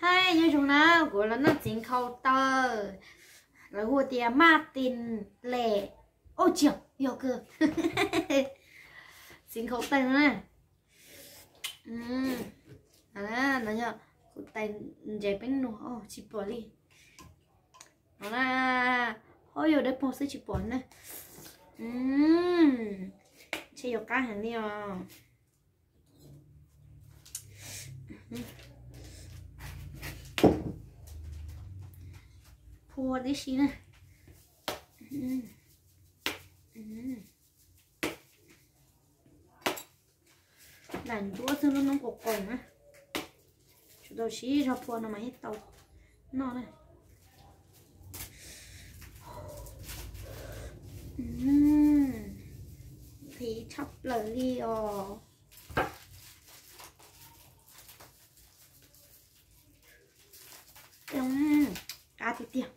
Hais nyob zoo na, kuv los noj txiv nkhaus taw, lawv hu tias maj tis les, oj tsis yog, yog kawg, txiv nkhaus taw na. No yog kuv tais ntses peeb nuas, tsis pom li. No na, ho yog dawb paug xwb tsis pom na. Ntshe yuav qab heev li os. Phua tib si na. Lam ntsuab xwb, lub noob qaum qaum na. Tshuav tau siv zog phua no mas thiaj tau noj na. Nqhis tshaj plaws li os. Qab tiag tiag.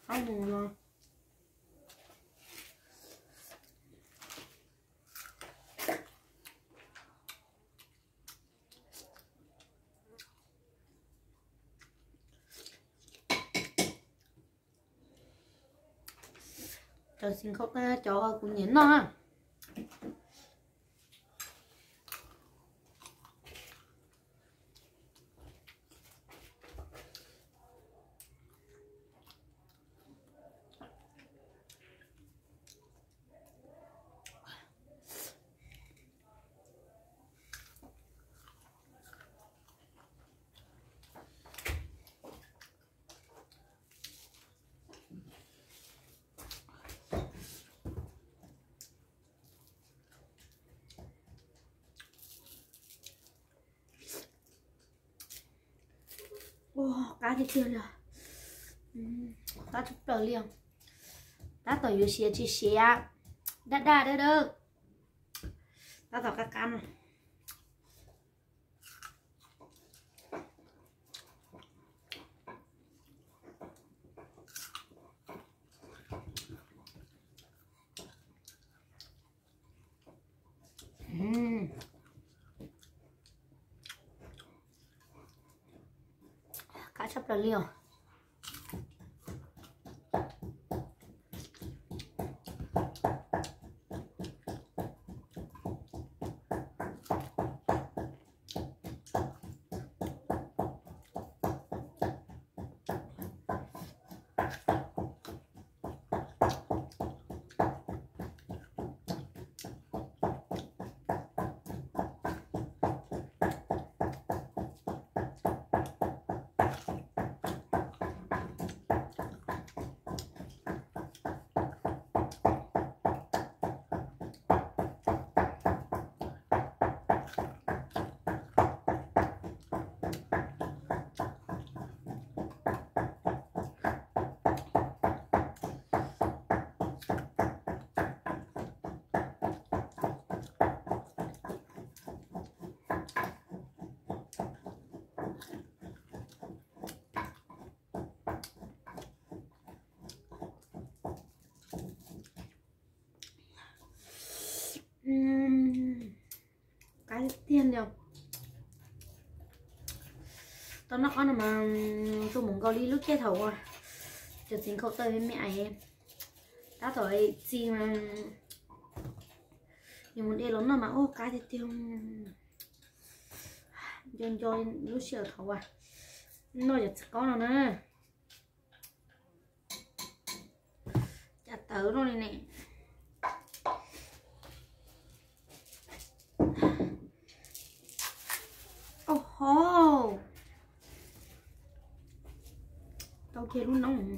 Qab mus no. Cov txiv nkhaus taw cov kuv nyiam noj na. Ua qab tiag tiag li os. Qab tshaj plaws li os. Tab tom yuav siav tsis siav, daj daj dawb dawb. Tab tom qab qab no. Qab tshaj plaws li os. Qab tiag li. Tau noj qab no mas tu mus nkaus li lub caij thaum uas cov txiv nkhaus taw me me ais, tab tom txi mas yus mus de los noj mas ua qab tiag tiag. Nco nco lub sij hawm thaum uas noj cov txiv qaub no na. Cas tawv no li ne. Au ho, tau kiag lub noob.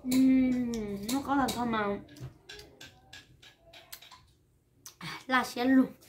Noj qaub tag nrho mas laj siab lug.